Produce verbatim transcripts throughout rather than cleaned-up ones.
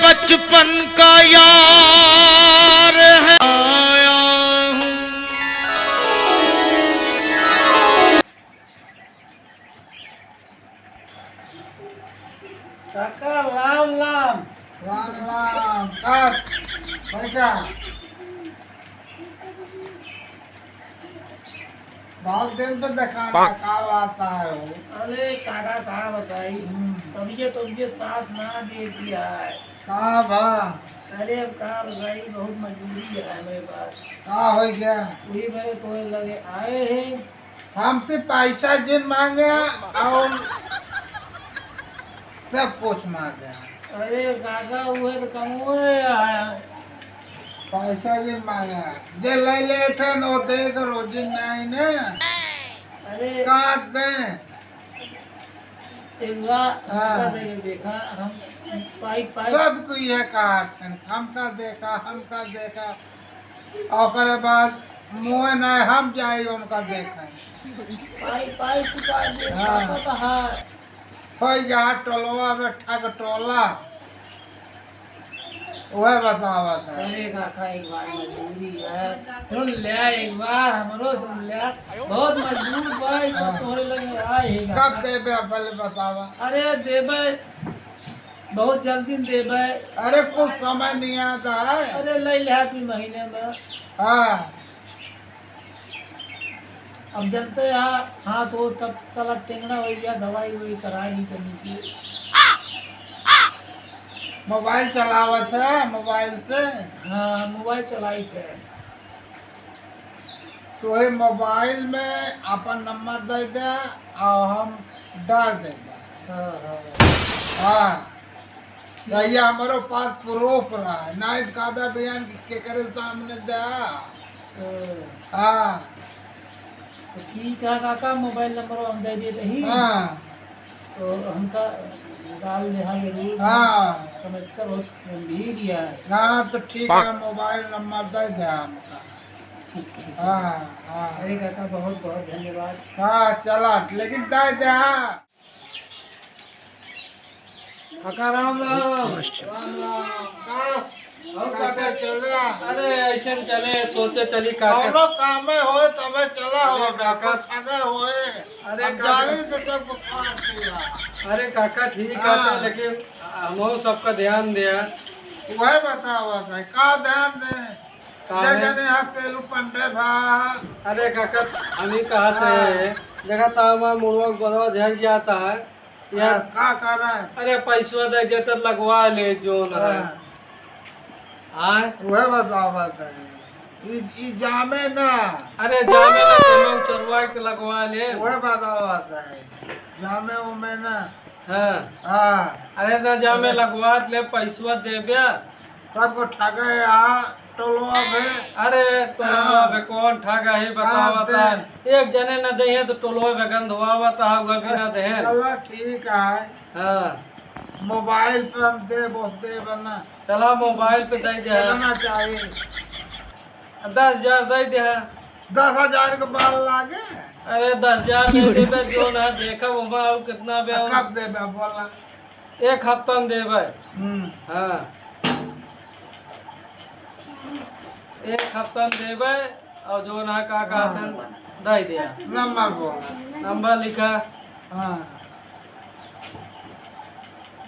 बचपन का यार है, आया हूँ। काका, राम राम। राम राम। का पैसा? बहुत दिन पे देखाना, का बात है हो? अरे काका, का बताई, हम्म। तबियत, तबियत साथ ना दे दिया है। का बा? अरे अब का बताई, बहुत मजबूरी है मेरे पास। का हो गया? वही मेरे तोरे लगे आए हैं। हमसे पैसा जिन मांगे और सब कुछ मांगे। अरे काका, उहे तो कमवे है। पैसा जिन मांगे, जे ले लेते न, वो दे करो, जिन नहीं ने। अरे का दे? एक बार हाँ। हमका दे देखा, हम पाई, पाई। सब कोई ये कहा था, हमका देखा, हमका देखा। ओकरे बाद मुँह नहीं हम जाई उनका देखे। पाई, पाई चुका दे, हाँ। पापा तो है। होई जा टोलवा में ठग टोला। वह बतावत है। अरे काका, एक बार मजबूरी है। सुन ले एक बार, हमरो सुन ले। बहुत मजबूर भाई, तो हाँ। तोहरे लगे आए ही कब काका। देबे, पहले बतावा। अरे देबे, बहुत जल्दी देबे। अरे कुछ समय नहीं आता है। अरे ले ले दू महीने में। हाँ। अब जनते हैं, हाँ, तो तब साला टेंगना हो गया, दवाई ववाई करा ली तनी की। मोबाइल चलावत है, मोबाइल से? हाँ, मोबाइल चलाई थे। तो ये मोबाइल में अपन नंबर दे दे और हम डाल देबे। हाँ, हाँ। हाँ। भैया हमरो पास प्रूफ रहा, नहीं तो कहबे बयान के केकरे सामने दे। ओ। हाँ। तो ठीक है काका, मोबाइल नंबर हम दे देते ही। हाँ। तो हमका डाल दे, हाँ, जरूर। हाँ। समस्या बहुत गंभीर ही है। हाँ, तो ठीक है, मोबाइल नंबर दे दे हमका। ठीक, ठीक, ठीक। हाँ, हाँ। अरे काका, बहुत, बहुत धन्यवाद। हाँ, चला, लेकिन दे दे, हाँ। काका राम राम। राम राम। का? और कैसे काका? चल रहा? अरे ऐसे न चले, सोचे चली काका। कौनो कामे होए तबे चला हो, अरे काका। कुछ आगे होए। अरे अब काका। जाने से सब कुछ खराब किया। अरे काका ठीक हाँ। है, लेकिन हमहू सबका ध्यान दे। वह बतावा था, का ध्यान दे? काहे? दे देने हैं पेलू पंडे भा। अरे काका, हम ही कहा थे, हाँ। देखा था हमारा मुड़वा गोदवा झड़ जाता है। यार, हाँ, का कारण? अरे, पैसवा दे दे तो लगवा ले जोन है। हाँ। आय? उहे बतावत है। ई, ई जामे ना। अरे, जामे ना, तो लोग चोरवा के लगवा ले। उहे बतावत है। जामे उमे ना। हाँ। हाँ। अरे, ना जामे, अरे। लगवा ले, पैसवा देबे। सबको ठगे यहाँ टोलवा में। अरे, टोलवा हाँ। में कौन ठगा है, हाँ, बतावत दे। है। एक जने न देहे तो टोलवा में गंधवावत है, वो भी न देहे। चला, ठीक है। हाँ। मोबाइल पे हम देबो, देबो ना। चला, मोबाइल पे दे दे। कितना चाहिए? दस हजार दे दे। दस हजार के बाल लागे? अरे, दस हजार दे दे, जो ना देखा, वो और कितना बे? कब देबे, बोला? एक हफ्ता में देबै। हम्म। हाँ। एक हफ्ता में देबै और जो ना का कहत हैं, हाँ। दे दिया। नंबर बोल। नंबर लिखा। हाँ।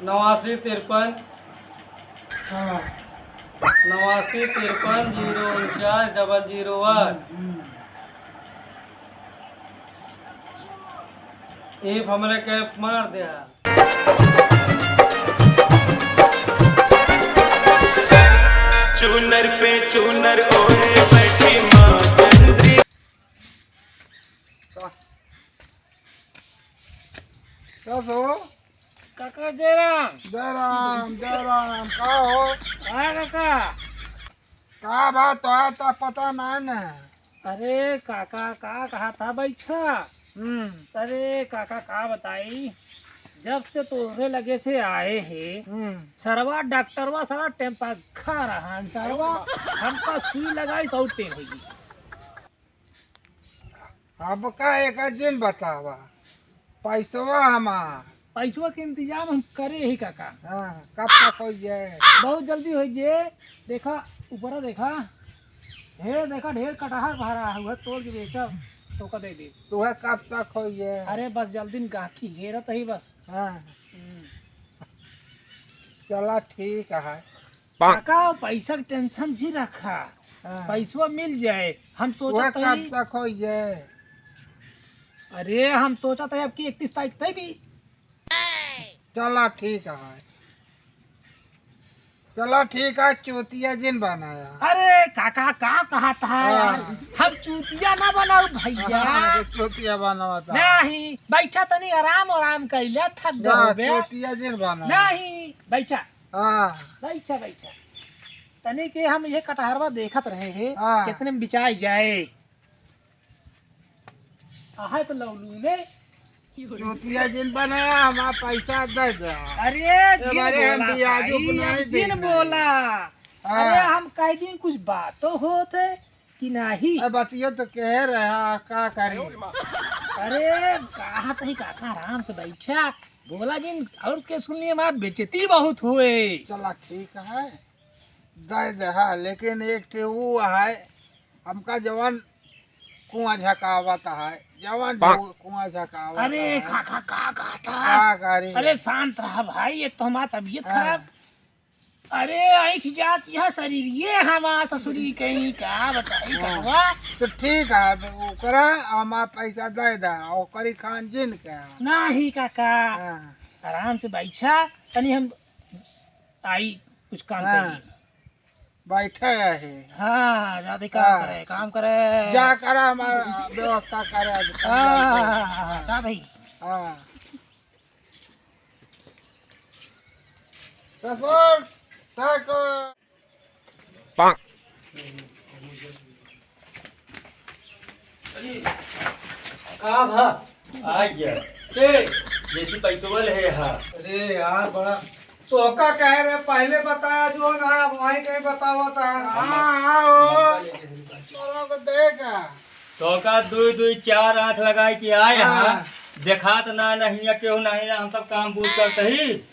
नवासी तिरपन। हाँ। नवासी तिरपन जीरो उनचास डबल जीरो आठ। हम्म। ये हमरे के मार दे है। चूनर पे चूनर ओढ़े बैठी माँ चंद्री। का सो? काका जय राम। जय राम, जय राम। का हो? हाँ काका। का बात है, तो पता ना न। अरे काका, का कहा था बैठा? हम्म। अरे काका, का बताई, जब से तोहरे लगे से आए हैं, हम्म। सरवा डॉक्टरवा साला टेम्पा खा रहा है, सरवा हमका सुई लगाई सौ टेम होई। अब का एक दिन बतावा, पैसवा हमार। पैसवा के इंतजाम हम करे ही काका। हाँ, कब तक होइ जाए? बहुत जल्दी होइ जाए। देखा, ऊपरा देखा, ढेर देखा, ढेर कटहर भरा है, उहे तोड़ के बेचब, तोका दे देब। तो उहे कब तक होइ जाए? अरे बस जल्दी न, गाहकी हेरत ही बस। हाँ। हम्म। चला ठीक है। काका, पैसा के tension जी रखा, हाँ। पैसवा मिल जाए। हम सोचत उहे कब हई तक होइ जाए? अरे हम सोचत हई अब की इकतीस तारीख तक दी। चला ठीक है, चला ठीक है, चूतिया जिन बनाया। अरे काका, का कहत है हाँ। यार, हम चूतिया ना बनाऊ भैया। हाँ, तो चूतिया बनावत है। नहीं, बैठा तनी आराम आराम कइले, थक ना, गए बे। चूतिया जिन बनाया। नहीं, बैठा। हाँ। बैठा, बैठा। तनी के हम ये कटहरवा देखत रहे हैं, हाँ। कितने में बिचाई जाए। आहे तो लौलू ने। चूतिया जिन बनाया, हमारा पैसा दे दे। अरे, ए जिन बारे हम बोला बियाजू भाई, को नहीं अब जिन देना है। बोला। हाँ। अरे, हम कह दिन कुछ बात तो होत है कि नहीं? अब बतियो तो कह रहा, का करी? अरे, कहा तही काका, आराम से बैठा, बोला जिन, और के सुन लिए, हमार बेइज्जती बहुत हुए। चला ठीक है, दे दे, हाँ, लेकिन एक ठे वो है, हमका जवन कुआं झकावत है, जवन पाक। जो कुआं झकावत अरे, है। खा, खा, का कहत है? का करी? अरे, शांत रहा भाई, एक तो हमार तबीयत हाँ। खराब। अरे, ऐठ जात यह शरीर, ये हमार ससुरी कहीं का बताई हाँ। कहवा? तो ठीक है, अब ओकरा हमार पैसा दे दे, ओकरी खान जिन के। नहीं काका, हाँ। आराम से बैठा, तनी हम आई कुछ काम हाँ। करी। बैठे है। हाँ, जाते काम हाँ। करे, काम करे। जा करा, हम व्यवस्था करे, आज हाँ, काम हाँ, करे। हाँ, हाँ, हाँ, जा भाई। हाँ। ससुर, ठाकुर। का भा? आ गया। के? जैसी पैसवा ले हा। अरे यार, बड़ा तोहका कहे रहे, पहले बताया जो ना, अब वहीं कहीं बतावत है। हाँ, हाँ, हो। तोरा को देगा। तोहका दुई दुई चार आँख लगाई के आए हाँ। हा। देखात ना नहीं है, केहू नहीं है, हम सब काम बूझ करते ही।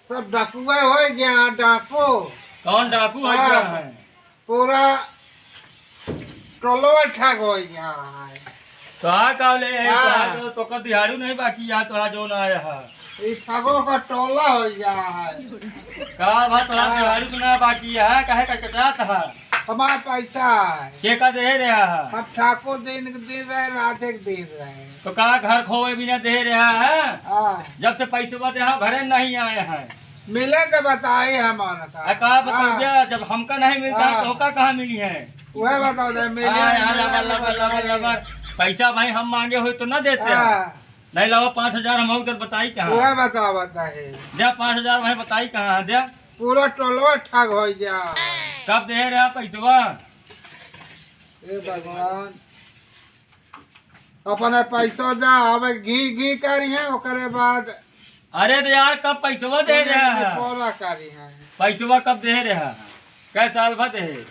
सब डाकुआ होइ गया, डाकू। कौन डाकू होइ हाँ, गया है? पूरा टोलवा ठग होइ गया है। तो आ का ले है, हाँ। तो, तो का दिहाड़ू नहीं बाकी है, तो आ जो ना आया है। ई ठगो का टोला होइ गया है। का भा, तो आ हाँ। दिहाड़ू तो ना बाकी है, काहे का कटात है? हमार पैसा है। के का दे रहा है? हम ठाकुर दिन के दिन रहे, राधे के दिन रहे। तो का घर खोवे बिना दे रहा है? हाँ। जब से पैसवा दे, हाँ, घरे नहीं आए हैं। मिले तो बताई हमारा का। आ, का बताओ हाँ। भैया, जब हमका नहीं मिलता, हाँ। तो का कहाँ मिली है? वह बताओ दे, मिले हाँ, नहीं, हाँ, मिले लबर, तो लबर, लबर, बताई। लबर। पैसा भाई हम मांगे हो तो ना देते हैं। हाँ। नहीं लावा पाँच हजार हम उधर बताई कहाँ? वह बताओ, बताई। दे पाँच हजार भाई बताई कहाँ है? दे। पूरा टोलवा ठग होइ गया। कब दे रहा पैसवा? ए भगवान, अपने पैसो दे, अब घी घी करी है, ओकरे बाद अरे तो यार, कब पैसवा दे रहा है? निपोरा करी है। पैसवा कब दे रहा है? कै साल भर दे?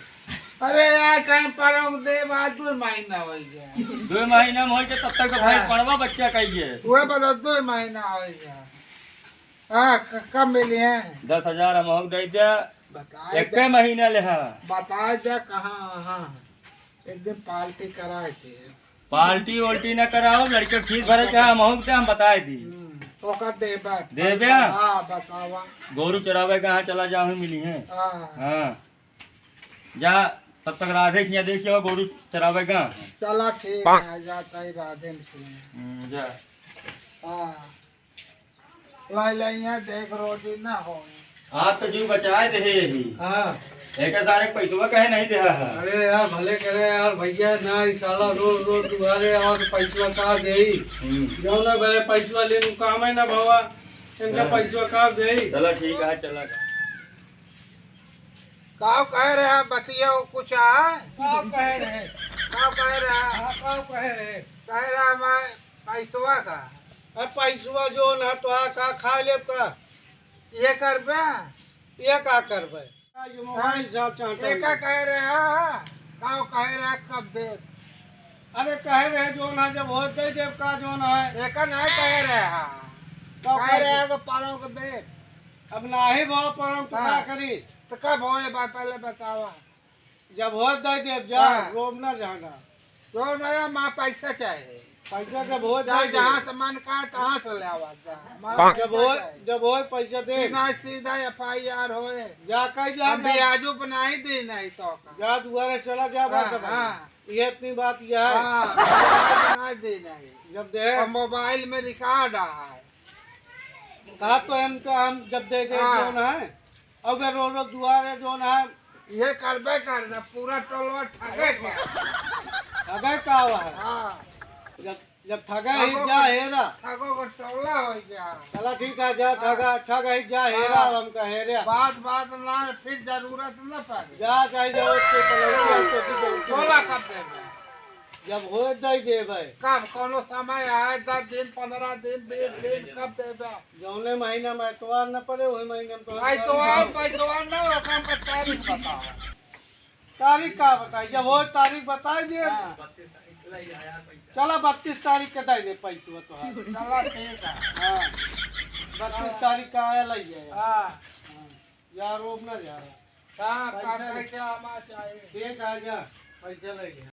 अरे यार, कहीं परों दे, बाद दो महीना होइ गया। दो महीना में होइ गया, तब तक तो भाई हाँ। पड़वा बच्चा कहिए। वह बता, दो महीना होइ गया। हाँ, क-, कब मिली है? दस हजार हम दे दे। बताए एक दे। महीना ले, हाँ। बताए दे कहाँ, हाँ। एक दिन पार्टी कराए थे। पार्टी वार्टी ना कराओ, लड़के फीस भरे के हम हो, हम बताए दी। हम्म, ओका देबे। देबे? हाँ, बतावा। गोरू चरावे के यहाँ चला जाओ, मिली है। हाँ। हाँ। जा, तब तक राधे के यहाँ देखियो, गोरू चरावे के यहाँ। चला ठीक है, जाता ही राधे में से। हम्म, जा। हाँ। लाई, लाई, यहाँ देख, रोटी ना हो। आप तो जीव बचाए दे ही। हाँ। एक सारे पैसवा कहे नहीं दे है। अरे यार, भले करे यार भैया, ना ई साला रोज रोज दुआरे और पैसवा का देई? हम्म। जौन भले पैसवा लेनु काम है ना बाबा, इनका हाँ। पैसवा का देई? चला ठीक है, चला। का कह रहे हैं, बतिया कुछ है? का कह रहे? का कह रहे हैं? हाँ, का कह रहे? कह रहा मैं पैसवा का। अब पैसवा जौन है, तो आ का खा लेब का? ये करबे? ये का करबे? ये मोबाइल हाँ? साथ चाहता ये का हूँ। कह रहे हैं? का कह रहे हैं, कब दे? अरे कह रहे जौन है, जब हो दे देब का जौन है। ये का नहीं कह रहे हैं? तो कह रहे हैं कि परौं के दे। अब नाही भाव परौं तो का हाँ। करी? तो कब होए बा, पहले बतावा। जब होए दे देब जा, हाँ। रोब ना जाना। जो नया माँ पैसा चाहे। पैसा जब होए चाहे दे जहाँ देब। से मन का तहाँ से ले आवा जा। माँ जब पैसा होए, चाहे। जब होए पैसा दे। सीधा, सीधा F I R होए। जा कह जा हम जा। ब्याजू बनाई दे नहीं तो का। जा दुआरे चला जा हाँ, बस भाई। हाँ। ये इतनी बात यह है। हाँ, ब्याजू बनाई दे नहीं। जब दे। और मोबाइल में रिकॉर्ड है। कहा तो हम तो हम जब दे दे हाँ। जौन है, अब रो रो दुआरे जौन है। ये करबे करना, पूरा टोलवा ठगे के। ठगे का हुआ है? हाँ। जब, जब ठगा ही ठगो जा को, हेरा। ठगो को टोला हो गया। चला ठीक है, जा हाँ। ठगा, ठगा ही जा हेरा, हाँ। अब हमका हेरा। बात, बात ना, फिर जरूरत न पड़े। जा, चाहे जाओ, उसके पलंग पे, उसके पलंग पे। टोला कब देबे? जब होए दे देबे। कब? कौनो समय आए, दस दिन, पन्द्रह दिन, बीस दिन, कब देबे? जौने महीना में एतवार न पड़े, वही महीना में तो एतवार, एतवार न, ओकरा में तारीख बताओ। तारीख का बताई? जब होए तारीख बताई दे। हाँ। चला बत्तीस तारीख के दे दे पैसवा तोहार। चला ठीक है। हाँ। बत्तीस तारीख का आया लई जाए। हाँ। हाँ। यार रोब ना जा रहा। हाँ, पैसा का ले। पैसा आना चाहिए। ठीक आ जा, पैसा ले जा।